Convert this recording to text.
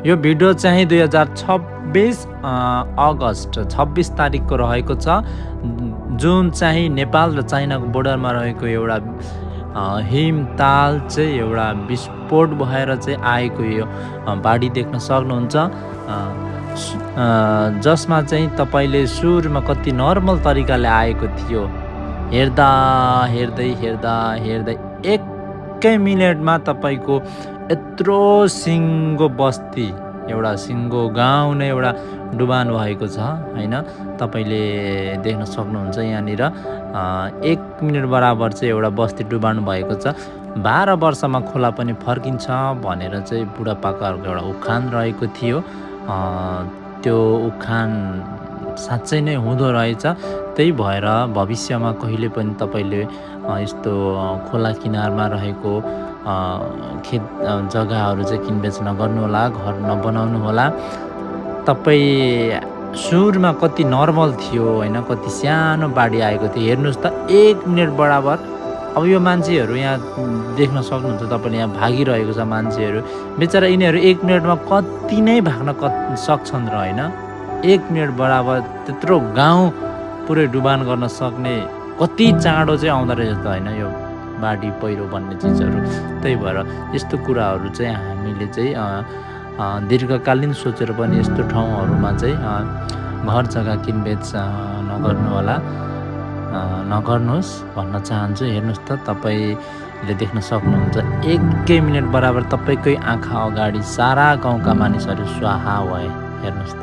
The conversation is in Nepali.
यो भिडियो चाहिँ 2026 अगस्त 26 तारिकको रहेको छ, जुन चाहिँ नेपाल र चाइनाको बोर्डरमा रहेको एउटा हिमताल चाहिँ एउटा विस्फोट भएर चाहिँ आएको यो बाढी देख्न सक्नुहुन्छ, जसमा चाहिँ तपाईँले सुरुमा कति नर्मल तरिकाले आएको थियो। हेर्दा हेर्दै हेर्दा हेर्दै एकै मिनटमा तपाईँको यत्रो सिङ्गो बस्ती, एउटा सिङ्गो गाउँ नै एउटा डुबान भएको छ हैन। तपाईँले देख्न सक्नुहुन्छ यहाँनिर 1 मिनट बराबर चाहिँ एउटा बस्ती डुबान भएको छ। 12 वर्षमा खोला पनि फर्किन्छ भनेर चाहिँ बुढापाकाहरूको एउटा उखान रहेको थियो। त्यो उखान साँच्चै नै हुँदो रहेछ। त्यही भएर भविष्यमा कहिले पनि तपाईँले यस्तो खोला किनारमा रहेको खेत जग्गाहरू चाहिँ किनबेच नगर्नु होला, घर नबनाउनु होला। तपाईँ सुरुमा कति नर्मल थियो हैन, कति सानो बाढी आएको थियो, हेर्नुहोस् त 1 मिनट बराबर। अब यो मान्छेहरू यहाँ देख्न सक्नुहुन्छ तपाईँले, यहाँ भागिरहेको छ मान्छेहरू, बेचारा यिनीहरू 1 मिनटमा कति नै भाग्न सक्छन् र हैन। 1 मिनट बराबर त्यत्रो गाउँ पुरै डुबान गर्न सक्ने कति चाँडो चाहिँ आउँदो रहेछ त हैन यो बाढी पहिरो भन्ने चिजहरू। त्यही भएर यस्तो कुराहरू चाहिँ हामीले चाहिँ दीर्घकालीन सोचेर पनि यस्तो ठाउँहरूमा चाहिँ घर जग्गा किनबेच नगर्नुहोस् भन्न चाहन्छु। हेर्नुहोस् त तपाईँले देख्न सक्नुहुन्छ 1 मिनट बराबर तपाईँकै आँखा अगाडि सारा गाउँका मानिसहरू स्वाहा भए। हेर्नुहोस् त।